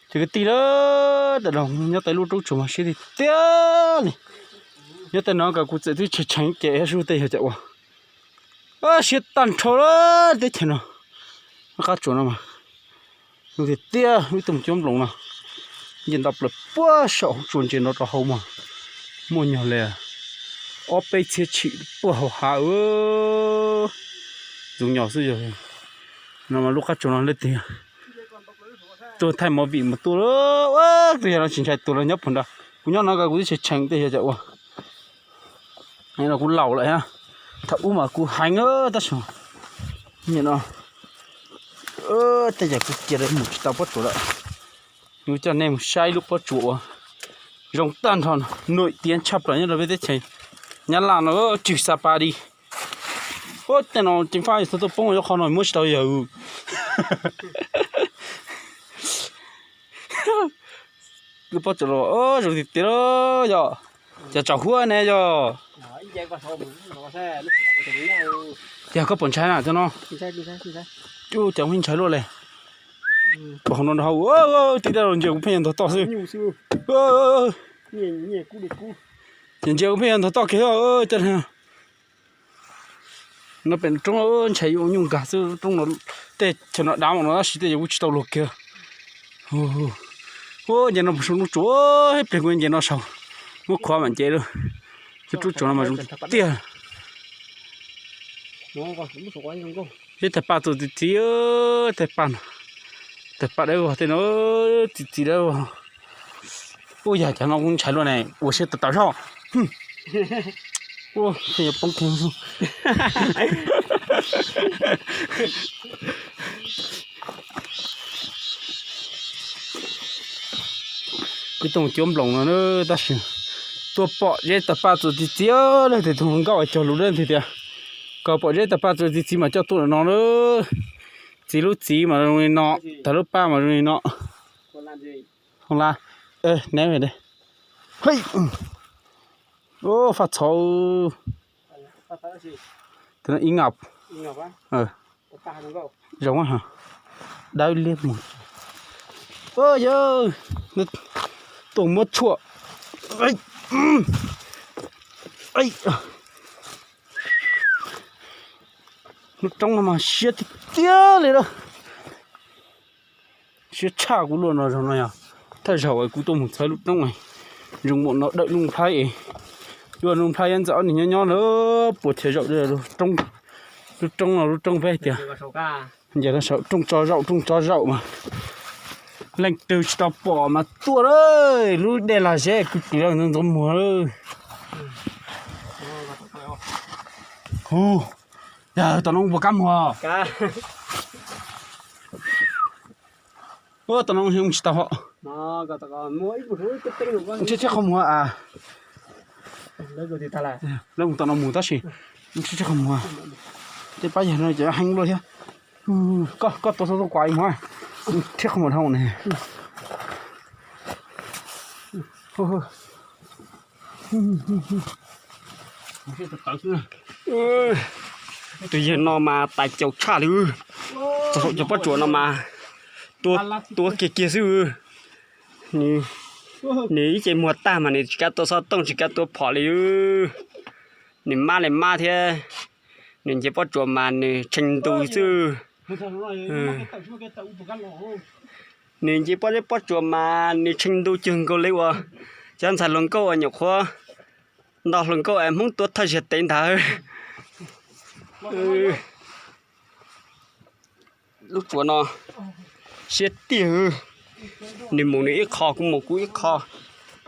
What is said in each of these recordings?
Ces kwv tij, tam no nyob tej lub roob tsuas mas siab tiag tiag li. Nyob tej no kuv txawm twb tsheej tsheej ces zuj tej yog cov uas siab tag nrho teb chaws no. Lub qab tsuas no mas zoo tiag tiag, ib tug cuab nploos no nce nto plaws puag saum hauv tsuas ntses no rau hauv mas muaj nyuag li ob peb txhiab tshim puag hauv hav. Zoo nyos xwb yog no mas lub qab tsuas no leej twg tuaj thaij movie mas tuaj, ua twg yog no tsis ntshai tuaj los nyob puag nrad. Kuv nyob no kuv twb tsheej tsheej tej yog cov uas no kuv laus lawm thiab. Thaum ub mas kuv heev tab sis nim no tej yam kuv cia li mus tsis tau pob tsuas lawm. Kuv coj nej mus saib lub pob tsuas uas zoo tag nrho, nws tiav tshaj plaws nyob rau peb teb chaws Nyab Laj no, Tswv Xa Pa Di. Ua tej no ceev faj yog txhob tuaj poob, yog qhov no muab tsis tau yawg. Lub pob tsuas los zoo tiag tiag yog, cov tsaus huab ne yog. Yog koj pom ntshai na cov no. Cov pheej ntshai luaj li. Pom hauv no, tib dab los ntsia kuv pheej yuav ntog toj xwb. Ces ntsia kuv pheej yuav ntog toj kiag. No pem roob ntshai yuav nyuj nkag xwb roob no. Tej chaw no dav mas no tab sis tej yam kuv tsis tau luag kiag. Ua nce no saum lub tsuas, ib pliag kuv nce no saum, muab khuav mam nce lawm. Lub roob tsuas no mas zoo tiag. Zeb tawg paj txuas txi txiv, tawg paj no, tawg paj dawb vog tej no, txi txiv dawb vog. Ub, yog cov no kuv ntshai luaj ne, ua siab tawv tawv zog. Ua, pheej yuav poob kiag. Kuv tuaj cuab nploos no tab sis tuaj pom zeb tawg paj txuas txi txiv, leej twg tus hluas nkauj cog lus leej twg tias kom pom zeb tawg paj txuas txi txiv mas coj tuaj no na. Txiv lub txiv mas zoo li no, tawg lub paj mas zoo li no. Hoo la, neb, faj txhov. Ib ngam, zoo, dawb liab mus. Yog tuaj muab tshuaj. Lub roob no mas siab tiag tiag li lawm. Siab tshaj kuv luaj no zaum no yog thawj zaug kuv tuaj mus txhawb lub roob zoo npaum no dawm lub nplhaib es. Lub nplhaib ntxawm ob niag nyob nyob lawm puas txhia zaum. Lub roob no lub roob peb hais tias nce rau saum rooj tso zaum rooj tso zaum mas leej twg tsis tau pom mas tuaj lawm. Lub dej lag zeb kwv tis lawm ntxoov muag lawm. Hu, yog tom no puas kab muag? Tom no tsis tau hom. Ntshe tshiab qhov muag a. Lawv mus tom no mus tab sis ntshe tshiab qhov muag. Tej pab yawg no ces heev luaj thiab. Koj, koj tua xov tooj kuav ib muag. Tshiab qhov muag dhau ne. Tus yawg no mas tais caus tshaj li. Txog saum cov pob tsuas no mas tua kiag kiag xwb. Nws ib ce muag tag mas nws tsis kav tua xov tooj tsis kav tua phom li. Nws mab li mab thiab. Nws nce pob tsuas mas nws tshee ntu xwb. Nws nce pob zeb pob tsuas mas nws tshee ntu cuag nkaus li uas cov ntxhais hluas nkauj uas nyuam qhuav nto hluas nkauj es Hmoob tua thawj zaug tev ntawd. Lub tsuas no siab tiag. Nws mus nws ib qho kuv mus kuv ib qho,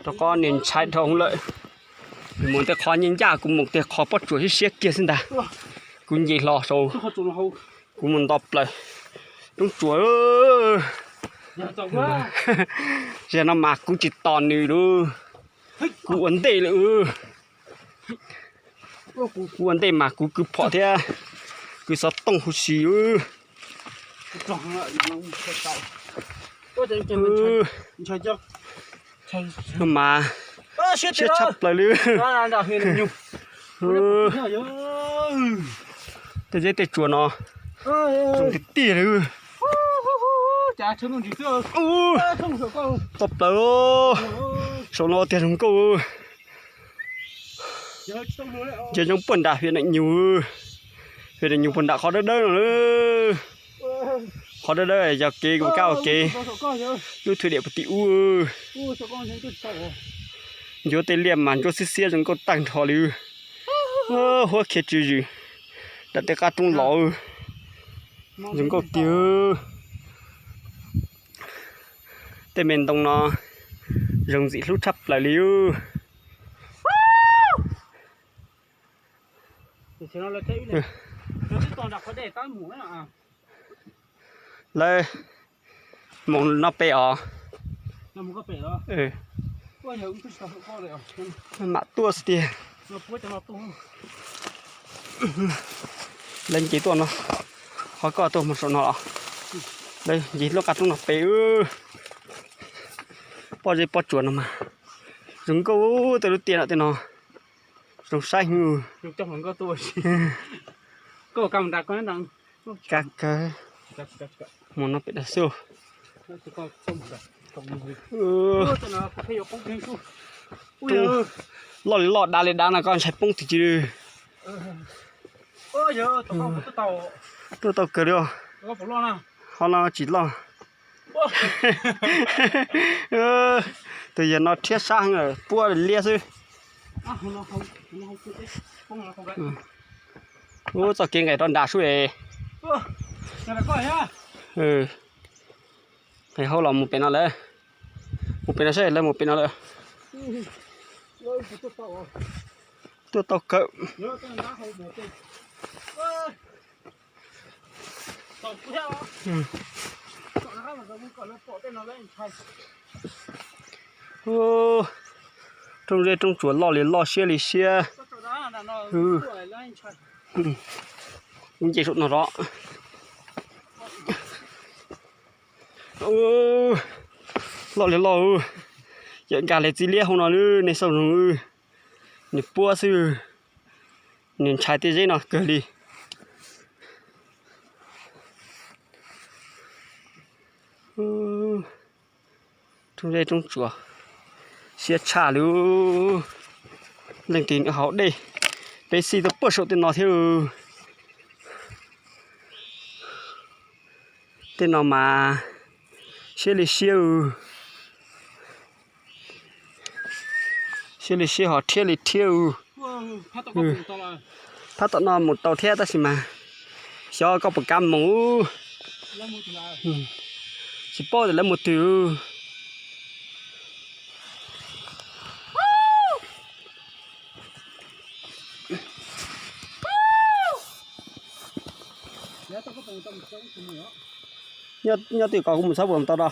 rau qhov nws ntshai dhau lawm. Nws mus tej qho nyiaj ncaj kuv mus tej qho pob tsuas siab siab kiag xwb ntag. Kuv nce hlo saud, kuv mus nto plaws roob tsuas. Zaum no mas kuv tsis tos nws lawm, kuv ua ntej lawm. Kuv ua ntej mas kuv kwv phom thiab kwv xov tooj huv si. Mas siab tshaj plaws li. Tej zeb tej tsuas no zoo tiag tiag li. Toj plaws, saum no tiag zoo nkauj. Nce zoo puag nram Hwm Nam Nyug, Hwm Nam Nyug puag nram qhov dawb dawb no. Qhov dawb dawb yog kev mus kab ua kev, lub thwm diam puag tim ub. Ncuav tej liaj mas ntsuab xiab xiab zoo nkauj tag nrho li. Huab khiav tswv zwm, nram tej qab roob los zoo nkauj tiag. Tej me ntoo no zoo ntxim hlub tshaj plaws li. Lawv mus no pem os. Mam tuaj xwb tiag. Lawv nce tuaj no, qhov koj tuaj mus saum no los. Lawv nce lub qab roob no pem. Pob zeb pob tsuas no mas zoo nkauj, tej lub tiaj no tej no zoo saib heev. Kab kawg, mus no pem no xwb. Loj li loj, dav li dav no koj ntshai poob twg ci. Tuaj tau kawg li os. Qhov no tsis loj. Tus yawg no rhiab sab heev, puab liab xwb. Ub, txoj kev nqes rau nram sub es. Nqes hauv los mus pem no lawm. Mus pem no saib, lawv mus pem no lawm. Tuaj tau kawg. Rooj zeb rooj tsuas loj li loj siab li siab. Nce saum no os. Loj li loj. Yawm nkag li txiv liab hauv no, nej xauj zoo, nws puab xwb, nws ntshai tej zeb no kawg li. Rooj zeb rooj tsuas siab tshaj li. Leej twg nyob hauv dej, peb xij tuaj puag saum tej no thiab. Tej no mas siab li siab. Siab li siab ho rhiab li rhiab. Phab tom no mus tau thiab tab sis mas xyov koj puas kam mus. Tsis paub tias lawv mus twg. Nyob twj ko kuv mus txhawb puas tau no.